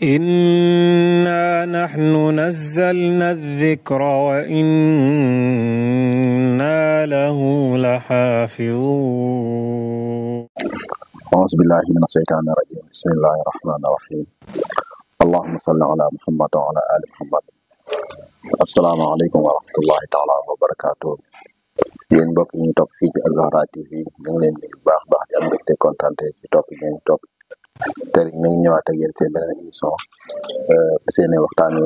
إنا نحن نزلنا الذكر وإنا له لحافظون. أعوذ بالله من الشيطان الرجيم. بسم الله الرحمن الرحيم. اللهم صل على محمد وعلى آل محمد. السلام عليكم ورحمة الله تعالى وبركاته. yéen mbokk yi ñu topp fii ci Azahra TV ñu ngi leen di baax di am mbégte kontaan ci topp yi ngeen topp te mi ngi ñëwaat ak yéen seen beneen émission seen waxtaane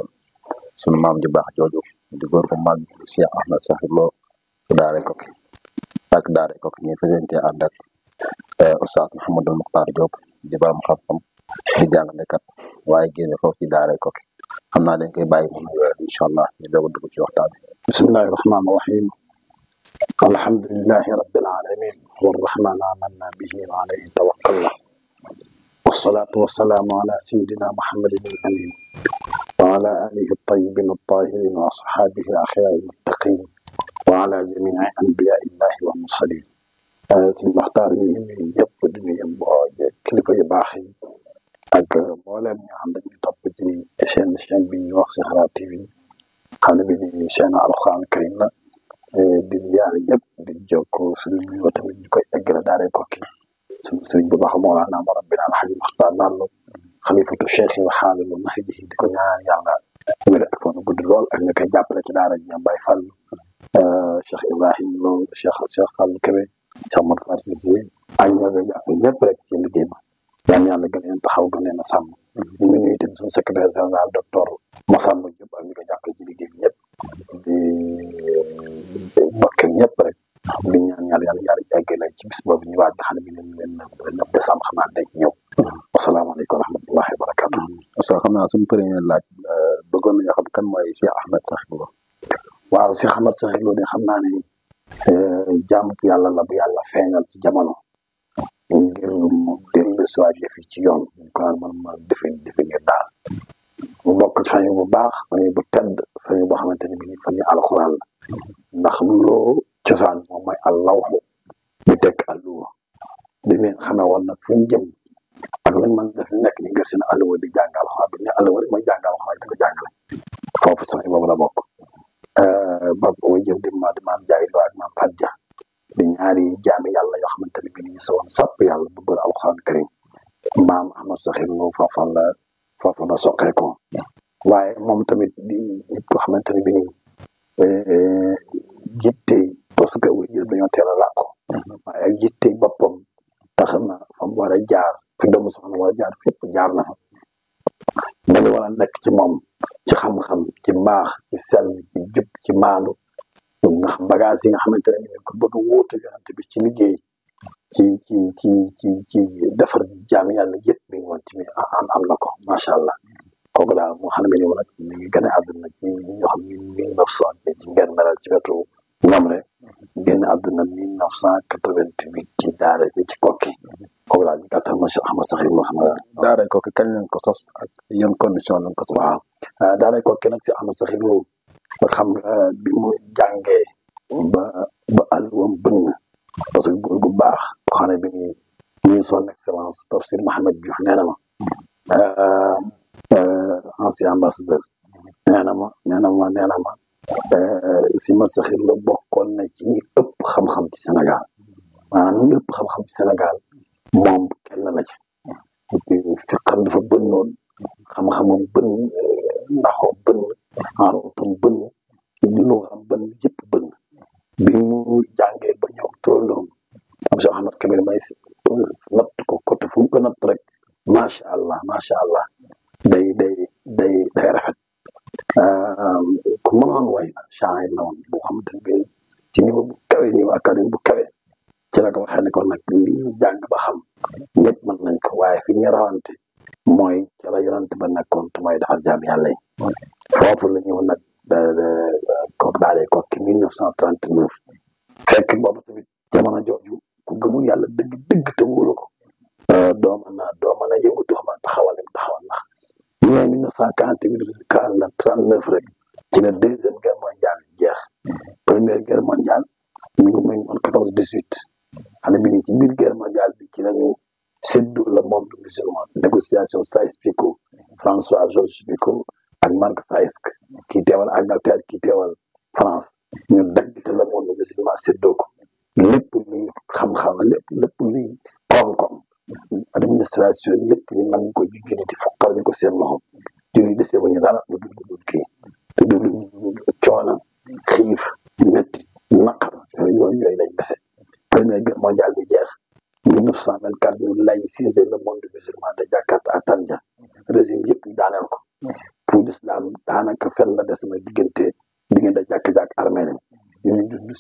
sunu maam ju baax jooju di góor gu mag Cheikh Ahmed Sakhir Lo Daaray Koki ak Daaray Koki ñu présenté ànd ak Oustaz Mouhamadou Mokhtar Diop di borom xam-xam di jàngalekat waaye génne foofu ci Daaray Koki xam naa dañ koy bàyyi mu nuyoo incha allah ñu doog a dugg ci waxtaan bi. bismillahi rahmaani rahim. alhamdulillahi rabbil alamin warrahman amanna bihi wa alayhi tawakkalna wassalatu wassalamu ala sayyidina muhammadin al-amin wa ala alihi at-tayyibin at-tahirin wa ashabihi al-akhyar al-muttaqin wa ala jami'i anbiya'illahi wa mursalin. Sëñ Maxtaar ñu ngi nuyu ñëpp di nuyu kilifa yu baax yi ak mboolem ñi nga xam dañuy topp ci chaîne bi ñuy wax Azahra TV xam ne bi ni chaîne Alxuraan Karim la di ziyaare ñëpp di jokk suñu nuyoo tamit ñu koy eggale Daaray Koki suñu sëriñ bu baax Mawlana Rabbina Alhaji Maxtaar Nallo xalifatu cheikh wa xaamilu nahjihi di ko ñaan yàlla wér ak fan gudd lool ak ñu koy jàppale ci daara ji ñoom Baye Fall Cheikh Ibrahim Lo Cheikh Fallou Kébé Cheikh Modou Farsi Cissé ak ñoo koy jàppale ñëpp rek ci liggéey ba yaan yàlla gën leen taxaw gën leen a sàmm ñu ngi nuyu tamit suñu secrétaire général docteur Massamba Diop ak ñu koy jàppale ci liggéey bi ñëpp di bokkal ñëpp rek di ñaan yàlla eggale ci bis boobu ñu waaj nga xam ne bi leen 9 décembre xam naa dañ ñëw. Asalaamaaleykum wa rahmatullahi wa barakatuh. Oustaz xam naa suñu premier laaj bëggoon nañu xam kan mooy Cheikh Ahmed Sakhir Lo. waaw Cheikh Ahmed Sakhir Lo de xam naa ne jaamu yàlla la bu yàlla feeñal ci jamono ngir mu dellu si waat fi ci yoon ñu ko mën ma définir daal mu bokk ci famille bu baax famille bu tedd famille boo xamante ne bii famille alxuraan la ndax loo cosaan moom mooy allawxu ñu tekk alluwa bi ngeen xamee woon nag fu ñu jëm ak lañ mën def nekk ñu ngir seen alluwa di jàng alxuraan bi ne alluwa rek mooy jàng alxuraan di ko jàngale foofu sax boobu la bokk ba way jëm di maam Jaay Lo ak maam Fadja di ñaari jaami yàlla yoo xamante ne bii ñu sawoon sàpp yàlla bu bëgg alxuraan karim maam Ahmed Sakhir Lo foofu la soqeekoo waaye moom tamit di nit ko xamante ne bii yitte parce que way jëm dañoo teel a làqu waaye ak yitte boppam tax na fa mu war a jaar fi doomu soxna war a jaar fépp jaar na fa dañu war a nekk ci moom ci xam-xam ci mbaax ci sell ci jub ci maandu nga xam bagage yi nga xamante ne ñu ko bëgg a wóotu yonent bi ci liggéey ci defar jaam yàlla yëpp mi ngi woon ci mi am na ko macha allah kooku daal moo xam ne ni nag mi ngi gën a àdduna ci ñoo xam ne 1900 ci ngeen melal ci wetu ñoom rek génn àdduna 1988 ci daara ci Koki kooku daal ñu gàttal ma Cheikh Ahmed Sakhir Lo xam nga Daaray Koki kañ lañ ko sos ak yan condition lañ ko sos. waaw Daaray Koki nag Cheikh Ahmed Sakhir Lo ba xam nga bi mu jàngee ba àlluwam bënn parce que góor gu baax boo xam ne bi ñuy son excellence Tafsir Mohamed Diouf nee na ma ancien ambassadeur nee na ma si Ahmed Sakhir Lo bokkoon na ci ñi ëpp xam-xam ci Sénégal maanaam ñi ëpp xam-xam ci Sénégal moom kenn la ci fi xam dafa bënnoon xam-xamam bënn ndaxoo bënn aarootam bënn lu xam bënn yëpp bënn bi mu jàngee ba ñëw tóolóom am Cheikh Ahmed Kabir may natt ko côté fu mu ko natt rek macha allah day rafet ku mënoon way na shaa'ir la woon boo xamante ne bii ci niveau bu kawe niveau académique bu kawe ci la ko waxee ne ko nag lii jàng ba xam ñëpp mën nañ ko waaye fi ñu rawante mooy ci la yonent ba nekkoon te mooy defar jaam yàlla yi foofu la ñëw nag kooku Daaray Koki 1939 fekk boobu tamit jamono jooju ku gëmul yàlla dëgg te wóolu ko doo mën a yëngatu xam taxawal ndax ñëwee 1939 rek ci la deuxième guerre mondiale jeex première guerre mondiale mi ngi woon 14-18 xale bi ci biir guerre mondiale bi ci lañu séddoo le monde musulman négociation Sykes-Picot François Georges Picot ak Marc Saïsk kii teewal Angleterre kii teewal France ñu daggite le monde musulman séddoo ko lépp luy xam-xam lépp luy koom-koom administration lépp ñu nangu ko ju juniti fuqal ñu ko seen loxo juni desee ba ñu dara lu dul kii te du coono xiif metti naqar yooyu lañ dese première guerre mondiale bi jeex 1924 ñu laïciser le monde musulman de Jakarta à Tanja régime yëpp ñu daaneel ko pour l'islam daanaka fenn la des mooy diggante jàkk-jàkk armée ñu dund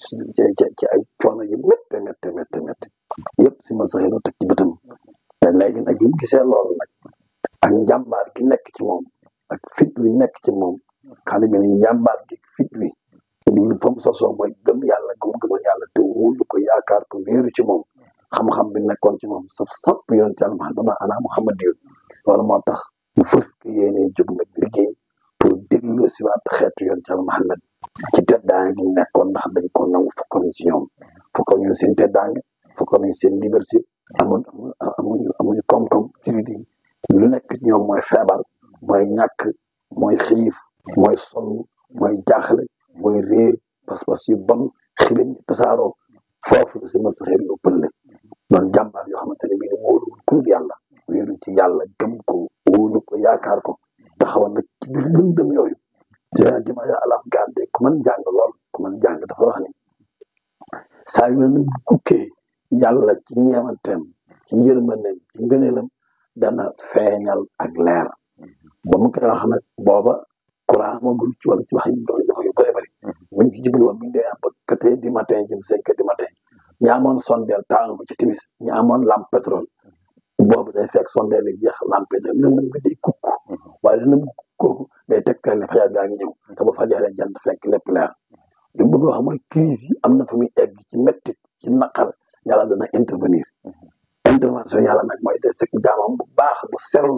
ci ay coono yu métti yëpp si ma saxee teg ci bëtam te léegi nag bi mu gisee loolu nag ak njàmbaar gi nekk ci moom ak fit wi nekk ci moom xale bi ne njàmbaar gi fit wi lu fam sosoo mooy gëm yàlla gëmoon yàlla te wóolu ko yaakaar ko wéeru ci moom xam-xam bi nekkoon ci moom saf sapp yoon ci Muhammad dama ana Muhammad yu loolu moo tax mu fës ko yéene jóg nag liggéey pour delloo si waat xeetu yoon ci Muhammad ci teddaange gi nekkoon ndax dañ ko nangu fokkal ñu ci ñoom fokkal ñu seen teddaange fokkal ñu seen liberté amuñu koom-koom ci lu nekk ci ñoom mooy feebar mooy ñàkk mooy xiif mooy sonn mooy jaaxle mooy réer pas-pas yu bon xilim tasaaroo foofu la si ma saxee lu pëlle doon jàmbaar yoo xamante ne bii ni wóoluwul ku yàlla wéeru ci yàlla gëm ko wóolu ko yaakaar ko taxawal nag ci biir lëndëm yooyu jëmale alafgaan de ku mën jàng lool ku mën jàng dafa wax ni saa yu ne kukkee yàlla ci ñeewanteem ci yërmandeem ci ngëneelam dana feeñal ak leer ba mu koy wax nag booba courant amagul ci wala ci wax yu bëri bëri buñ ci jublu woon buñ dee ba 4 du matin jëm 5 du matin ñi amoon sondeel taal ko ci timis ñi amoon lampe pétrole boobu day fekk sondeel yi jeex lampe pétrole lëndëm bi day kukk waaye lëndëm kooku day tegtal ne fajar gaa ngi ñëw te ba fajaree jant fekk lépp leer li mu bëgg wax mooy crise yi am na fu muy egg ci métti ci naqar yàlla dana intervenir intervention yàlla nag mooy day sekk jaamam bu baax bu sell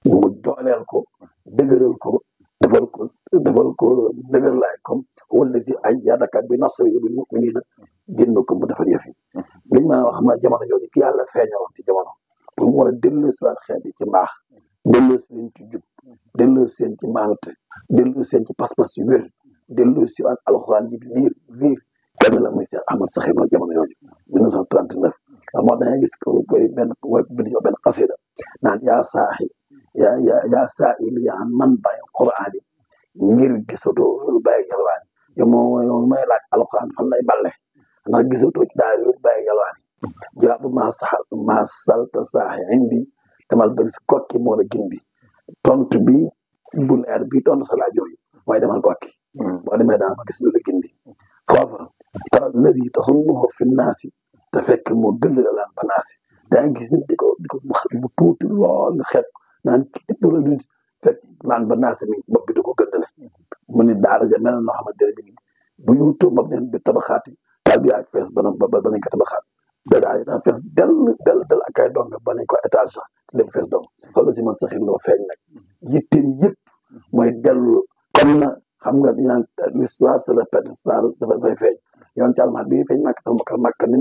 mu dooleel ko dëgëral ko defal ko dëgër laay comme wala si ay yadaka bi nasri bil mu'minina génn ko mu defar yëf yi liñ mën a wax mooy jamono jooju ki yàlla feeñaloon ci jamono pour mu war a delloo si waat xeet yi ci mbaax delloo si leen ci jub delloo si leen ci maanute delloo si leen ci pas-pas yu wér delloo si waat alxuraan ji di liir kenn la muy Seex Ahmad Saxiir Lo jamono jooju 1939 moo dangay gis koy benn benn xasida naan yaa saa'ili an man bay qur'aani ngir gisatoo loolu bàyyi yalwaani yow may laaj alxuraan fan lay balle ndax gisatoo ci daal loolu bàyyi yalwaani jawaabu maa salta saaxi indi demal bëri si kokki moo la gindi tontu bi bu leer bi tontu sa laaj yooyu mooy demal kokki boo demee daa ma gis lu la gindi foofa tara ladi tasunnuhu fi naasi te fekk moo gën la laan ba naasi daa gis nit di ko bu tuuti lool nga xeet naan kii wala du fekk laan ba naasi mi bopp bi da ko gëndale mu ni daara ja mel noo xamante ne bi nii bu ñu tuub moom neen bi tabaxaati taal bi ak fees ba nañ ko tabaxaat daa fees del ak ay dong ba nañ ko étage sax lépp fees dong loolu si man Saxiir Lo feeñ nag yitteem yëpp mooy dellu comme na xam nga dinaan l'histoire se répète l'histoire dafay feeñ yoon ci almaat bi feeñ màkk ni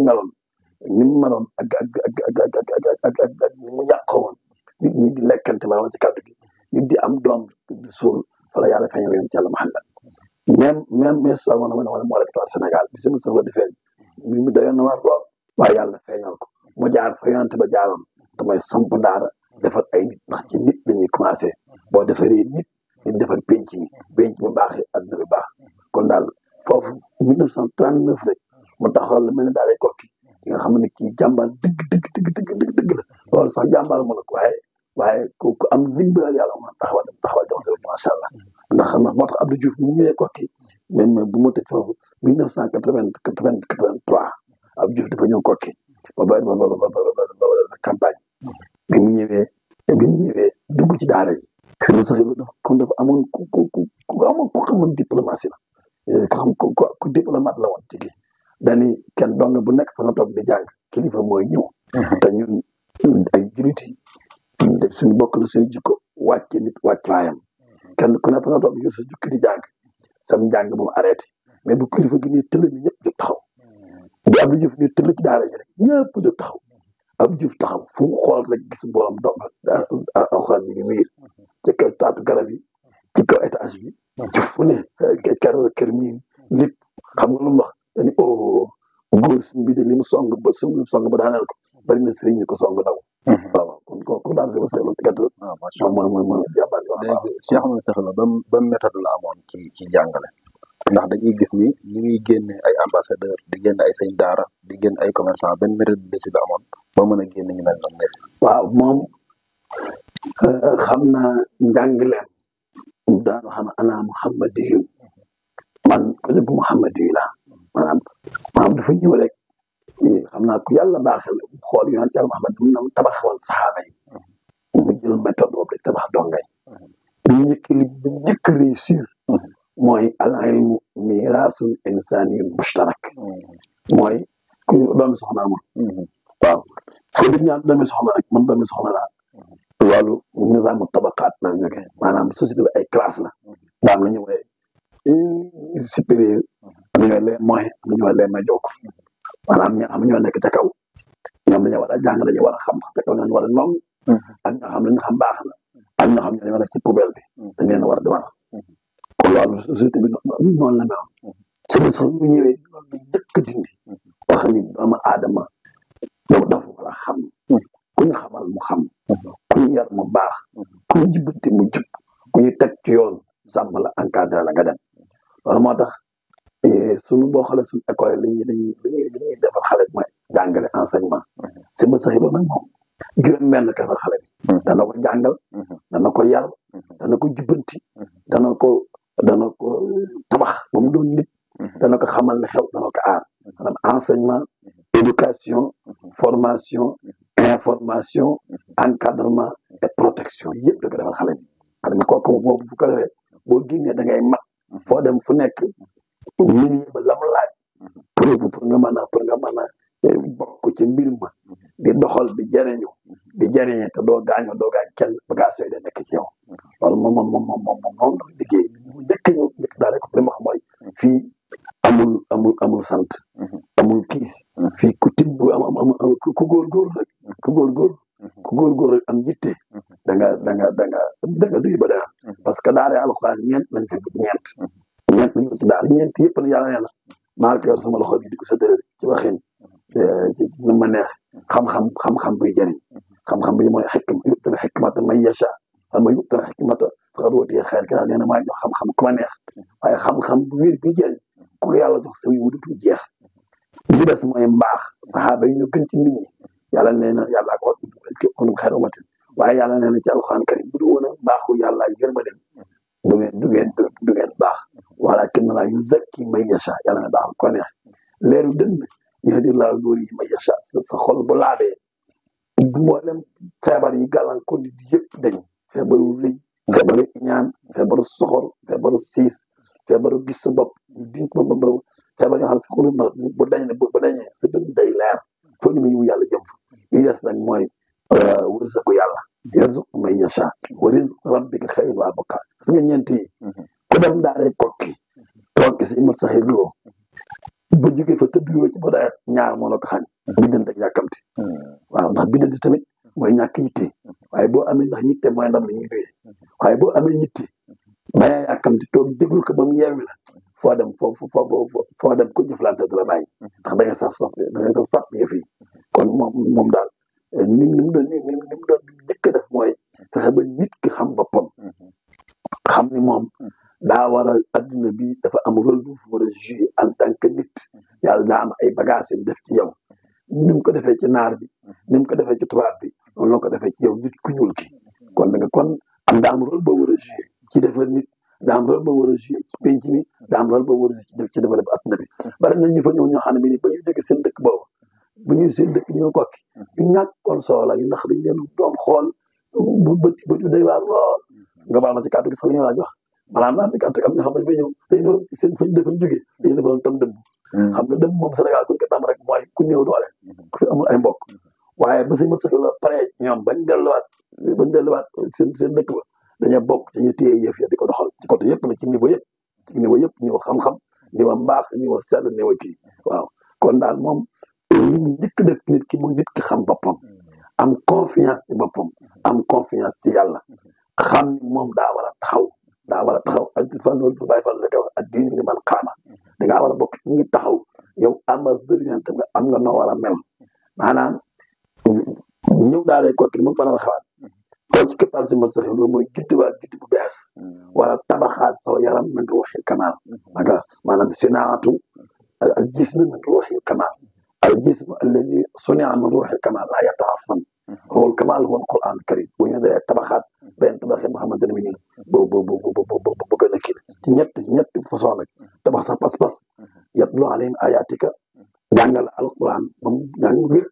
mu meloon ak ni mu yàqoo woon nit ñi di lekkante ma ci kàddu gi nit di am doom di suul fala yàlla feeñal yoon ci Yàlla Muhammad même histoire moo moo répété Sénégal bi sama soxla di feeñ mu doyoon na war lool waaye yàlla feeñal ko mu jaar fa yonante ba jaaroon te mooy samp daara defar ay nit ndax ci nit dañuy commencé boo defaree nit defar penc mi baaxee adduna bi baax kon daal foofu 1939 rek mu taxawal lu mel ne daal Kokki ci nga xam ne kii jàmbaar dëgg la loolu sax jàmbaar mu nag waaye ku am ndimbal yàlla moom taxawal jamono rek macha allah ndax moo tax Abdou Diouf bu ñu ñëwee Kokki même bu ma tëj foofu 1983 Abdou Diouf dafa ñëw Kokki ba campagne bi mu ñëwee dugg ci daara ji Sëñ Saxiir Lo dafa amoon ku xamoon diplomatie la ku diplomate la woon ci gi dani kenn dong bu nekk fa nga toog di jàng kilifa mooy ñëw te ñun ay juliti suñu bokk na suñu jikko wàcce nit wàcc waayam kenn ku ne fa nga toog yor sa jukki di jàng sam njàng moom arrêté mais bu kilifa gi nii tëll ni ñëpp jóg taxaw bu Abdou Diouf nii tëll ci daara ji rek ñëpp jóg taxaw Abdou Diouf taxaw fu mu xool rek gis mboolem dong alxuraan ji di wiir taatu garab yi ci kaw étage bi ci fu ne kër miin lépp xam nga lu mu wax dañu góor suñ bi de li mu song ba suñ li mu song ba daaneel ko bari na sëriñ ñi ko song daw waaw kon daal si parce que loolu gàttal mooy jàmbaar léegi Cheikh Ahmadou Sakhir Lo ba méthode la amoon ci jàngale ndax dañuy gis ni ñuy génne ay ambassadeur di génne ay sëñ daara di génne ay commerçant benn méthode bi si la amoon ba mën a génne ñu mel noonu ñëpp waaw moom xam naa njàngaleem daanu xam ana muhammadiyun man ko ne bu muhammadiyu la maanaam dafa ñëw rek xam naa ku yàlla baaxal xool yonent yàlla Muhammad mu tabaxawal saxaaba yi mu jël méthode boobu rek tabax dongay li njëkk réussir mooy al ilmu miraasul insaniyun mushtarak mooy ku doomi soxna amul waaw foo di ñaan doomi soxna rek man doomi soxna laa loolu nizaamu tabaqaat la jóge maanaam société bi ay classe la daam la ñu wooye supérieur am na ñoo les moyens am na ñoo les médiocres maanaam ñi nga xam ne ñoo nekk ca kaw ñoom dañoo war a jàng dañoo war a xam ca kaw ñooñu war a noom ak ñoo xam ne ñu xam baax na ak ñoo xam ne ñoo nekk ci poubelle bi dañ leen a war di war kon loolu société bi noonu la meloon sama sax bu ñëwee loolu du njëkk dindi wax ni doomu aadama loolu dafa war a xam ku ñu xamal mu xam ku ñu yar mu baax ku ñu jubbanti mu jub ku ñu teg ci yoon sàmm la encadré la nga dem loolu moo tax suñu boo xoolee suñu école yi dañuy defar xale bi mooy jàngale enseignement si ma saxi loolu nag moom juróom benn ko defar xale bi dana ko jàngal dana ko yar dana ko jubbanti dana ko tabax ba mu doon nit dana ko xamal ne xew dana ko aar maanaam enseignement éducation formation information encadrement et protection yëpp da ko defal xale bi xam nga kooku boobu fu ko defee boo génnee da ngay mat foo dem fu nekk milieu ba la mu laaj pour nga mën a bokk ci mbir ma di doxal di jëriñu di jëriñe te doo gaañ kenn bagage yooyu da nekk ci yow loolu moom doon liggéey bu njëkk daal rek li ma wax mooy fii amul sant amul kiis fii ku tibb ku góorgóor rek ku góorgóor rek am yitte da nga duy ba dara parce que daara alxuraan ñeent lañ fi ñeent lañ ko ci daara ñeent yëpp na yàlla nee na maa ko yor sama loxo bi di ko séddale ci waxin nu ma neex xam-xam buy jëriñ xam-xam bi mooy yu'til hikmata man yasha ama yu'til hikmata faqad utiya xayran kasiiran nee na maa jox xam-xam ku ma neex waaye xam-xam bu wér bi jëriñ ku ko yàlla jox sa yu wudutul jeex li ci des mooy mbaax saxaaba yi ñu gën ci nit ñi yàlla nee na yàlla ko kuntum xayra ummatin waaye yàlla nee na ci alxuraan karim bu du woon a baaxu yàlla yërmandeem du ngeen baax walaakinna Allaaha yuzakki man yashaa yàlla na baax ko neex leeru dënn yahdi Allaahu nuurihi man yashaa sa xol bu laabee mboolem feebar yi gàllankoor nit yëpp dañ feebaru rëy feebaru ñaan feebaru soxor feebaru siis feebaru gis sa bopp feebar yoo xam ne xolu ma bu dañee sa dënn day leer foo ñu mu yàlla jëm fa li des nag mooy wërsëgu yàlla yarzuqu man yashaa wa rizqu rabbika xayrun wa abqaa gis nga ñeent yi ku dem daaree kokki toog si Ahmadou Sakhir Lo ba jógee fa tëdd yoo ci ba daayat ñaar moo la ko xañ biddante ak yàkkamti waaw ndax biddante tamit mooy ñàkk yitte waaye boo amee ndax yitte mooy ndam la ñuy doyee waaye boo amee yitte bayaa yàkkamti toog déglu ko ba mu yeewi la foo dem foo dem ko jëflante du la bàyyi ndax da ngay saf yëf yi kon moom daal ni mu doon njëkk a def mooy fexe ba nit ki xam boppam xam ni moom daa war a adduna bi dafa am rôle bu war a jouer en tant que nit yàlla daa am ay bagages yu def ci yow ni mu ko defee ci naar bi ni mu ko defee ci tubaab bi noonu la ko defee ci yow nit ku ñuul ki kon daa am rôle boo war a jouer ci defar nit daa am rôle boo war a jouer ci penc bi daa am rôle boo war a jouer ci développé adduna bi bari na ñu fa ñëw ñoo xam ne bi ni ba ñu jóge seen dëkk boobu bu ñuy seen dëkk ñu kokki ñu ñàkkoon soxla yi ndax dañ leen doon xool bu bët day waar lool nga baal ma ci kàddu gi sax la ñu laaj wax maanaam naa ci kàddu am ñoo xam ne ba ñëw day ñëw seen fañ defañ jógee dañu defoon tam dëmm xam nga dëmm moom Sénégal kuñ ko tam rek mooy ku néew doole ku fi amul ay mbokk waaye ba si ma sax la pare ñoom bañ delluwaat seen dëkk ba dañoo bokk ci ñu téye yëf ya di ko doxal ci côté yëpp nag ci niveau yëpp niveau xam-xam niveau mbaax niveau sell niveau kii waaw kon daal moom li mu njëkk def nit ki mooy nit ki xam boppam am confiance ci boppam am confiance ci yàlla xam ni moom daa war taxaw daa war a taxaw ak fan loolu bàyyi fan la koy wax ak diin li man xaama da ngaa war a bokk ci ñi taxaw yow ambassadeur yonent nga am nga noo war a mel maanaam ñëw daa lay kokki mu mën a waxaat koo ci képpal si ma saxi loolu mooy juddiwaat juddi bu bees war a tabaxaat saw yaram min ruuxil kamaal maga maanaam sinaatu al jism min ruuxil kamaal al jism alladi sunia min ruuxil kamaal laa yataafan ruuxul kamaal huwa al quran al karim bu ñu dee tabaxaat benn tabaxee boo xamante ne bi nii bu gën a kii ci ñetti façon nag tabax sa pas-pas yatlu alayhim ayatika jàngal alquran ba mu jàng wér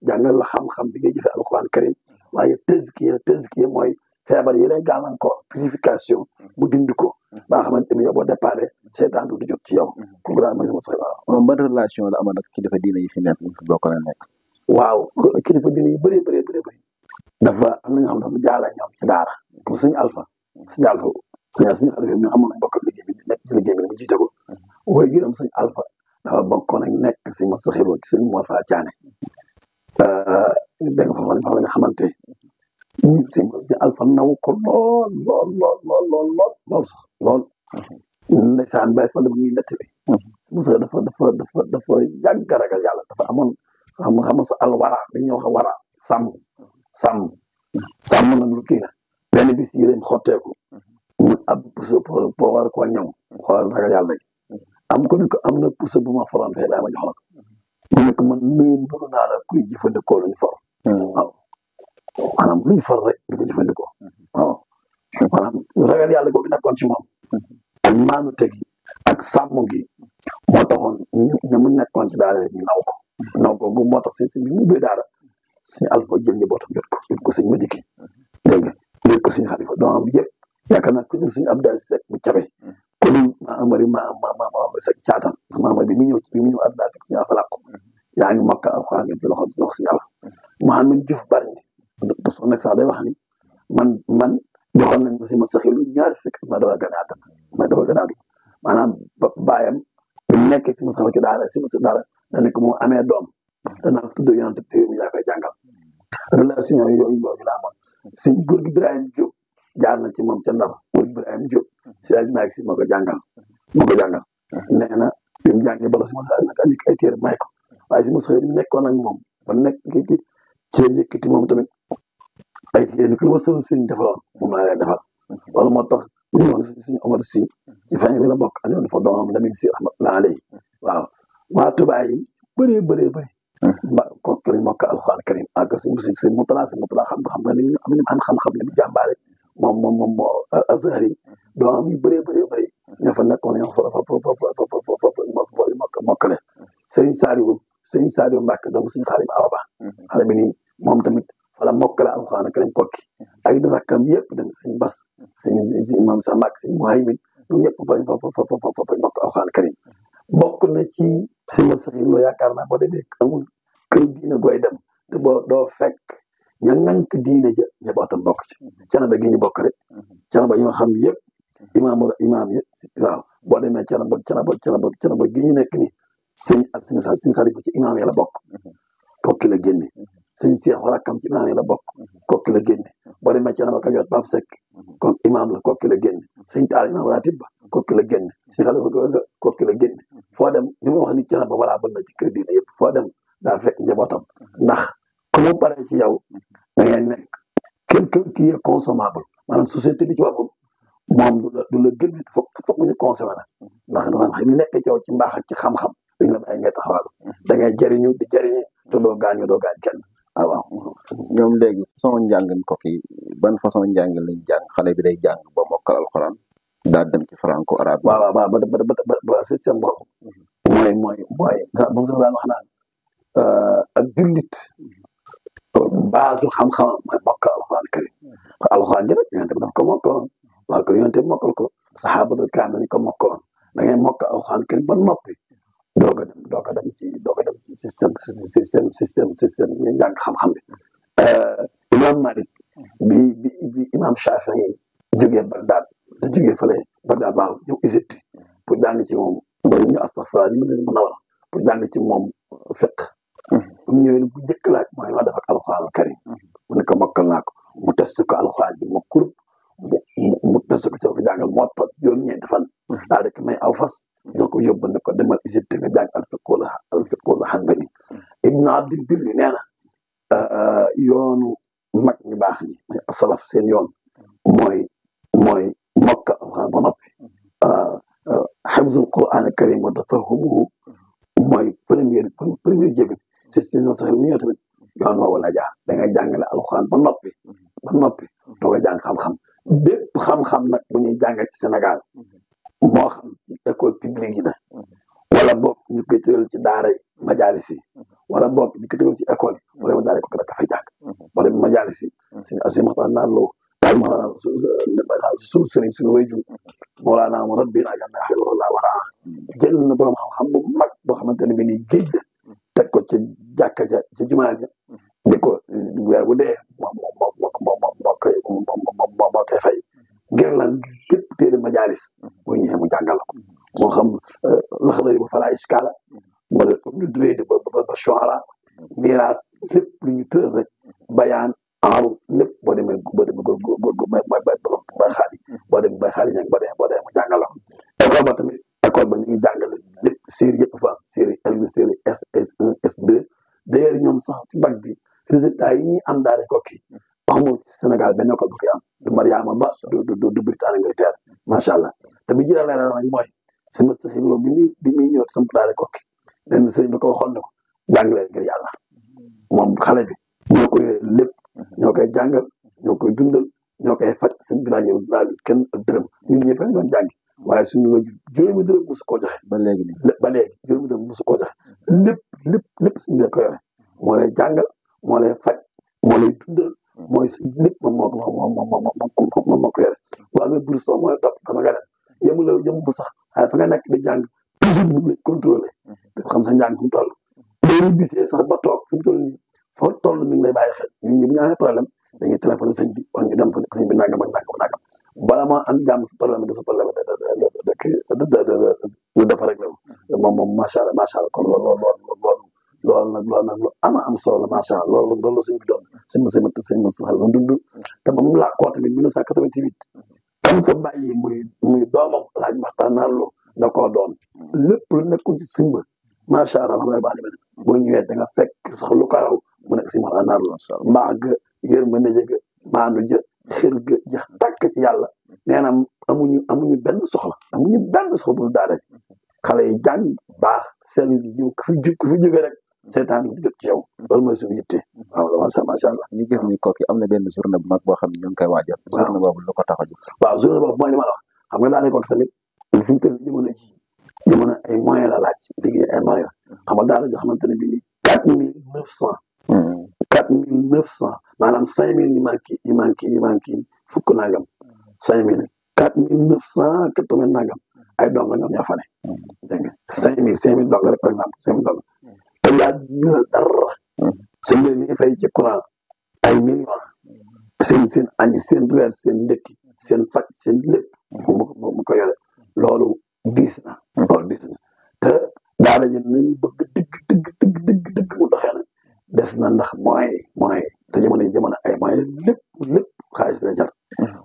jàngal la xam-xam bi ngay jëfee alquran karim waaye tazkiya mooy feebar yi lay gàllankoor purification mu dindi ko ba nga xamante ni yow boo déparé seytaan du jot ci yow kooku daal mooy sama sax moom ban relation la amoon ak kilifa diine yi fi nekk ñu fi bokk na nekk waaw kilifa diine yi bëree dafa am na ñoo xam dafa jaala ñoom ci daara comme suñu alpha suñu xalifa ñu amoon nañ bokk liggéey bi nekk ci liggéey bi mu jiite ko wooy gërëm suñu alpha dafa bokkoon ak nekk si ma saxiloo ci suñu moo faa caane dégg nga foofu lañ fa la nga xamante si alpha naw ko lool sax ndeysaan bàyyi fa la mu ñuy nettali Moussa dafa yàgg ragal yàlla dafa amoon xam sa alwara dañuy wax wara sàmm nag lu kii la benn bis yéreem xotteeku mu ab puso pour war koo ñëw xoolal ragal yàlla gi am ko ne ko am na puso bu ma foroon fee daa ma jox la ko mu ne ko man nuru naa la kuy jëfandikoo luñ for waaw maanaam luñ for rek di ko jëfandikoo waaw maanaam ragal yàlla googu nekkoon ci moom ak maanu tegi ak sàmm gi moo taxoon ñu mu nekkoon ci daara ñu naw ko bu moo tax si bi mu ubbee daara suñu alpha jël njabootam yot ko suñ ma dikki dégg nga yot ko suñu xalifa doomam yëpp yaakaar naa ku dul suñu Abdou Seck bu cabe ku dul ma amari ma Seck caatan ma amari bi mu ñëw àdduna fekk suñu alpha làqu yaa ngi mokk alxuraan bi loxo suñu alpha Mouhamed Diouf Bargny te soo nekk sax day wax ni man joxoon nañ ma si ma saxilu ñaari fekk ma doog a gën a àdduna maanaam baayam bi mu nekkee si ma saxilu ci daara si ma saxilu daara da nekk moo amee doom danaa ko tudd yonent te yow mi yaa koy jàngal relation yooyu la amoon sëñ góor gi Ibrahima Diop jaar na ci moom ca Ndar góor gi Ibrahima Diop si laaj naag si moo ko jàngal nee na bi mu jàngee bala si ma saxilu nag ay téere may ko waaye si ma saxilu mi nekkoon ak moom ba nekk ki ci la yëkkati moom tamit ay téere ni ko lu ma sëriñ defaloon moom laa lay defal wala moo tax bu ñu wax suñu Omar Sy ci fin bi la bokk andoon dafa doomam Lamine Sy rahmatullahi alayhi waaw waa Tuubaa yi bëree kooku lañ mokk alxuraan karim ak sëñ Mutala xam nga ni am xam-xam ni mu jàmbaare moom Azhar yi doomam yu bëree ñoo fa nekkoon ñoo fa mokkale Sëriñ Saliou Mbacke donc suñu xarit Awa Ba xale bi nii moom tamit fa la mokkale alxuraan karim kokki ay rakkam yëpp dem sëñ Bas sëñ Imam Sa Mbacke sëñ Muhaymin ñoom yëpp fa mokk alxuraan karim bokk na ci sima saxi loo yaakaar naa boo demee amul kër diine gooy dem te doo fekk ña ngànk diine ja njabootam bokk ci canaba gi ñu bokk rek canaba yi nga xam yëpp imaam yi waaw boo demee canaba gi ñu nekk ni sëñ xarit bi ci imaam yi la bokk kokki la génne sëñ Seex rakkam ci imaam yi la bokk kokki la génne boo demee canaba Kajoor Pape Seck kon imaam la kokki la génne sëñ Taal imaam ratib ba kokki la génne sëñ xarit kokki la génne foo dem ñu ngi wax ni canaba walaa bën na ci kër diine yëpp foo dem daa fekk njabootam ndax ku mu paree ci yow da ngay nekk quelqu'un qui est consommable maanaam société bi ci boppam moom du la gën fokk ñu consommé la ndax xam ñu nekk ci yow ci mbaax ak ci xam-xam dañ la bàyyi ngay taxawaalu da ngay jëriñu di jëriñe te doo gaañ kenn waaw ñoom léegi façon njàngin ko kii ban façon njàngin lañ jàng xale bi day jàng ba mokkal alxuraan daal dem ci franco arabe waaw ba système boobu mooy moom sax daan wax naan ak jullit base xam-xam mooy mokkal alxuraan karim alxuraan ji nag yonent bi daf ko mokkaloon waaw ko yonent bi mokkal ko saxaabatul kaam nañ ko mokkaloon da ngay mokkal alxuraan karim ba noppi doog a dem ci système ñu njàng xam-xam bi imam Malik bi imam Shafii jógee Bagdad da jógee fële Bagdad waaw ñëw Égypte pour jàng ci moom ñu astaghfirullah ñu mën a war pour jàng ci moom fiqh bu ñëwee bu njëkk laaj mooy noo def ak alxuraan karim mu ne ko mokkal naa ko mu testé ko alxuraan bi mu test forcé ko ci ko jàngal moo tax juróom-ñeenti fan daal di ko may aw fas ñoo ko yóbbu ne ko demal Égypte nga jàng al-fiqhul hanbali Ibn Abdil Birri nee na yoonu mag ñu baax ñi mooy asalaf seen yoon mooy mokka alxuraan ba noppi xifzul Qur'aan karim wa tafahumuhu mooy première jéego ci seen sax bu ñëw tamit yoon woowu la jaar da ngay jàngale alxuraan ba noppi doo ko jàng xam-xam bépp xam-xam nag bu ñuy jàngal ci Sénégal moo xam ci école publique yi na wala boog ñu koy tëral ci daara yi majalis yi wala boog ñu koy tëral ci école yi wala daara ko da fay jàng wala majalis yi suñu asi maxtaan naan loo daal maxtaan suñu sëriñ suñu wayju Mawlaana rabbina yàlla xafidahullah waraa jël na borom xam-xam bu mag boo xamante ne bi nii géej la teg ko ca jàkka ja ca jumaa ja di ko weer bu dee moo koy fay ngir lan bépp téere majalis boo ñëwee mu jàngal ko moo xam laxdari ba falaa iskaala wala ñu durée de ba shuara miraas lépp lu ñu tëral rek bayaan aaru lépp boo demee bay xaali ñag boo demee mu jàngal ko école ba tamit école ba ñu ngi jàngale lépp série yëpp fa am série L série S S1 S2 d'ailleurs ñoom sax ci bac bi résultat yi ñuy am daal ko kii amul ci Sénégal benn école bu koy am du Mariama Ba du Britannique Angleterre macha allah te bi jëlee leeral nag mooy semestre xillo bi muy ñëw samp daal ko kii leen sëriñ bi ko waxoon ne ko jàngaleen ngir yàlla moom xale bi ñoo koy yore lépp ñoo koy jàngal ñoo koy dundal ñoo koy faj seen bilaaj laal kenn dërëm ñun ñi fa doon jàngi waaye suñu wajur juróomi dërëm mosu koo joxe ba léegi juróomi dërëm mosu koo joxe lépp suñu bee ko yore moo lay jàngal moo lay faj moo lay dundal mooy lépp moom moo ko yore waaye nag bur soo mooy topp dama nga dem yemu bu sax waaye fa nga nekk di jàng toujours mu ngi lay contrôlé dafa xam sa njàng fu mu toll loolu bisee sax ba toog fu mu toll nii foo toll mi ngi lay bàyyi xel ñun ñi bu ñu amee problème dañuy téléphoné sëñ bi wala ñu dem fa sëñ bi nangam bala moo am jàmm sa problème de ñu dafa rek la moom macha allah kon loolu nag lu am solo la macha allah loolu la sëñ bi doon sëñ ma saxal ba dund te ba mu làkkoo tamit 1988 kam fa bàyyi muy doomam laaj waxtaan naa loo da koo doon lépp lu nekkul ci sëñ ba macha allah xam baa demee boo ñëwee da nga fekk sax lu ko raw mu nekk si waxtaan naa loo mbaax ga yërmande ga maandu ja xër ga jax tàkk ci yàlla nee na amuñu benn soxla bu daara ji xale yi jàng baax sell ñëw ku fi jóge rek seetaan bi jot ci yow loolu mooy suñu yitte waaw macha allah ñu gis ni kooki am na benn journée bu mag boo xam ne ñu ngi koy waajal journée boobu lu ko tax a jóg waaw journée boobu mooy li ma la wax xam nga daane kooki tamit fi mu toll jamono ay moyen la laaj liggéey ay moyen xam nga daara joo xamante ne bi ni 4 900 maanaam 5000 yu manqué fukk nangam 5000 4980 nangam ay dong la ñoom ñoo fa ne dégg nga 5000 dong rek par exemple 5000 dong te yaa ñu dara seen mbir mi ngi fay ci courant ay millions seen añ seen reer seen ndekki seen faj seen lépp mu ko yore loolu diis na te daara ji nañu bëgg dëgg mu doxee na des na ndax mooy te jamono ay moyen lépp xaalis la jar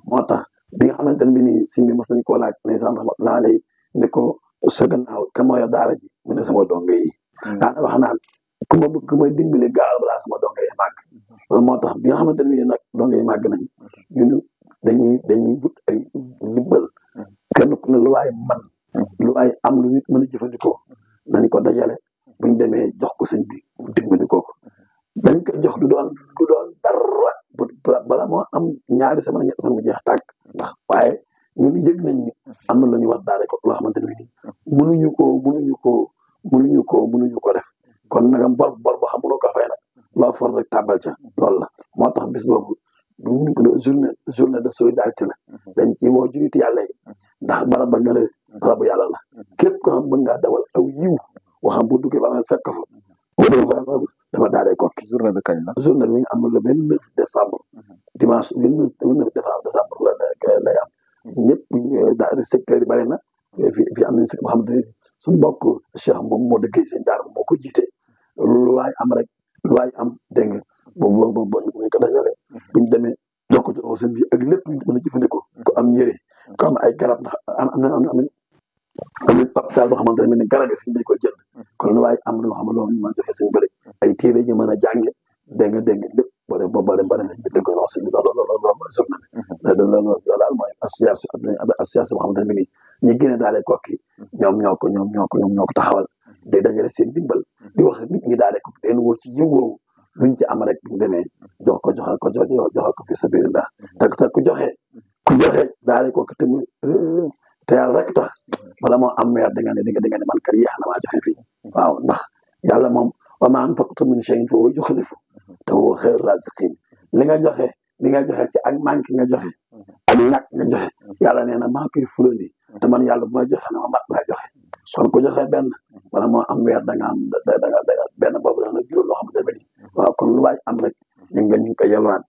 moo tax bi nga xamante ne bi nii si bi mos nañ koo laaj ndeysaan laa lay ne ko sa gannaaw ka moo yor daara ji mu ne sama donge yi daana wax naan ku ma dimbali gaaw balaa sama donge yi màgg loolu moo tax bi nga xamante ne bi nag donge yi màgg nañ ñun dañuy wut ay ndimbal kenn ku ne lu waay man lu waay am lu nit mën a jëfandikoo nañ ko dajale buñ demee jox ko sëñ bi dimbali ko dañ ko jox du doon dara bala moo am ñaari semaine ñetti semaine bu jeex tàkk ndax waaye ñun yëg nañ ni am na lu ñu war daale ko loo xamante ne nii mënuñu ko def kon nagam bor boo xam mënoo ko fay nag loo for rek tàbbal ca loolu la moo tax bis boobu duñu ko journée de solidarité la dañ ci woo julliti yàlla yi ndax barab ba nga ne barabu yàlla la képp ko xam bëgg ngaa dawal aw yiw waxam bu duggee ba nga fekk fa dama daaree kokki journée bi kañ la journée bi mi ngi am le 29 décembre dimanche 29 décembre lay am ñëpp daal secteur yi bari na fi am nañ secteur boo xam ne suñu mbokk Cheikh moom moo dëggee seen daara moo ko jiite lu waay am rek lu waay am dégg nga boobu ñu ko dajale buñ demee jox ko seen bi ak lépp ñu mën a jëfandikoo ko am yére ko am ay garab ndax am hôpital boo xamante ne garab yi suñ dañ koy jënd kon lu waaye am loo xam ne loolu ñu mën a joxe suñ bëri ay téere ñu mën a jànge dégg nga lépp bari lañ bi dégg wax suñu loolu mooy journée bi loolu daal mooy association boo xamante ne nii ñi génne daale kokki ñoom ñoo ko taxawal day dajale seen dimbal di wax nit ñi daale kokki den woo ci yiw woowu luñ ci am rek buñ demee joxe ko fi sabilillah te ku joxe daale kokki te yàlla rek tax bala moo am weer da nga ne man kat yéex na maa joxe fii waaw ndax yàlla moom wa maa anfaqtum min shay'in fa huwa yukhlifu te huwa khayru raziqin li nga joxe ci ak manque nga joxe ak ñàkk nga joxe yàlla nee na maa koy fulandi te man yàlla bu ma joxe na ma mat laa joxe kon ku joxe benn bala moo am weer da nga am benn boobu da nga juróom loo xamante ne waaw kon lu waay am rek ñu ngi ko yelwaan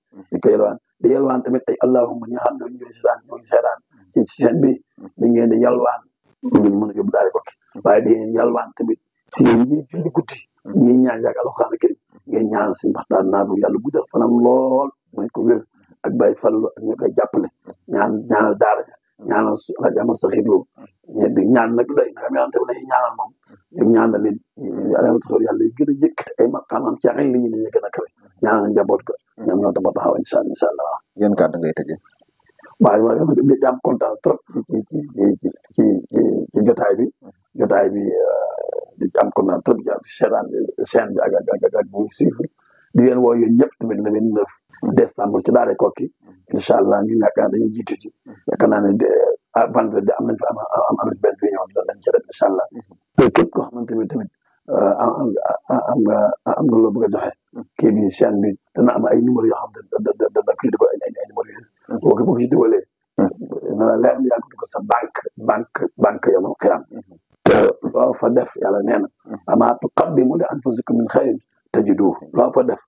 di yelwaan tamit ay allahumma ñi nga xam ne ñoo ngi seetaan ci chaîne bi di ngeen di yalwaan ñu mën a yóbbu daal bokki waaye di ngeen yalwaan tamit si ñi julli guddi ñi ñaan jàng alxuraan karim ngeen ñaan suñu waxtaan naa bu yàlla guddal fanam lool mooy ko wér ak bàyyi fallu ak ñu koy jàppale ñaanal daara ja ñaanal rajo Amar Sakhir Lo di ñaan nag doy nag am tamit dañuy ñaanal moom ñu ñaanal leen yàlla yi gën a yëkkati ay maqaamam ci xel li ñu ne gën a kawe ñaanal njaboot ko ñoom ñoo dama taxaw incha allah yan kàddu ngay tëjee waaye di am kontaan trop ci jotaay bi di am kontaan trop ci chaîne bi ak ñuy suivre di leen woo yéen ñëpp tamit le 29 décembre ci daara Koki incha allah ñu yaakaar dañuy jiitu ci yaakaar naa ne vendredi am nañ benn réunion lañ ci def incha allah te képp koo xamante ni tamit am nga loo bëgg a joxe kii bi chaîne bi dana am ay numéro yoo xam ne da koy dugal ay numéro yéen boo ko ci dugalee na la leer ni yaa ko dugal sa banque yow xiyam te loo fa def yàlla nee na amaa tuqaddimu li anfusikum min xayrin tajiduhu loo fa def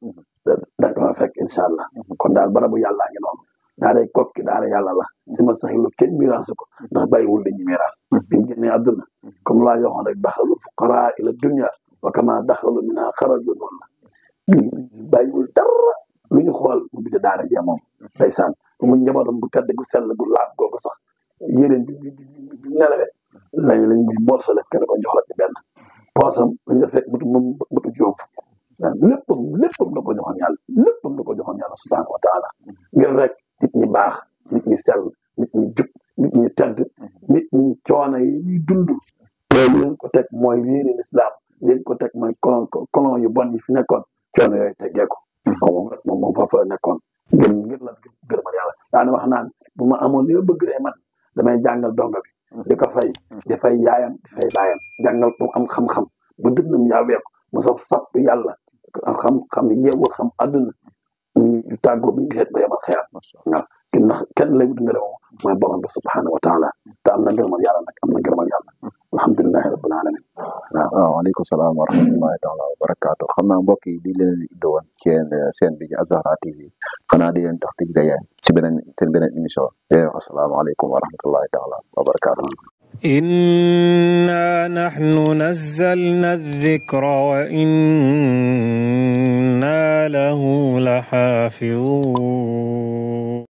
da nga ko fa fekk incha allah kon daal barabu yàlla ngi noonu daara Koki daara yàlla la si ma sax lu kenn miraasu ko ndax bàyyiwul li ñu miraas bi mu génnee àdduna comme laa yoxoon rek daxalu fuqaraa ila dunya wa kama daxalu minha xaraju noonu la bàyyiwul dara lu ñu xool mu bidi daara jee moom ndeysaan mu njabootam bu tedd gu sell gu laab googu sax yéneen bi nelawee lañ muy morso def kenn ko jox la ci benn poosam dañ la fekk mutu juróom fukk léppam da ko joxoon yàlla subhanahu wa taala ngir rek nit ñi baax nit ñi sell nit ñi jub nit ñi tedd nit ñi coono yi ñuy dund loolu leen ko teg mooy réeri l'islam leen ko teg mooy colon yu bon yi fi nekkoon coono yooyu teggee ko moom foofu la nekkoon ngir la gërëmal yàlla daana wax naan bu ma amoon li ma bëgg rek man damay jàngal donga bi di ko fay di fay yaayam di fay baayam jàngal ko am xam-xam bu dënnam yaa weeku mu saf sàpp yàlla xam yeewu xam àdduna ñu tàggoo bi giseet ba yemal xeer waaw ndax kenn lay wut ngërëm mooy borom bi subhanahu wa taala te am na ngërëmal yàlla nag am na ngërëmal yàlla alhamdulilahi rabbil alamin waaw waaleykum salaam wa rahmatullahi taala wa barakaatu xam naa mbokk yi di leen iddowoon ci seen bi Azahra TV xanaa di leen tax dig daje ci seen beneen émission asalaamaaleykum wa rahmatullahi taala wa barakaatu إنا نحن نزلنا الذكر وإنا له لحافظون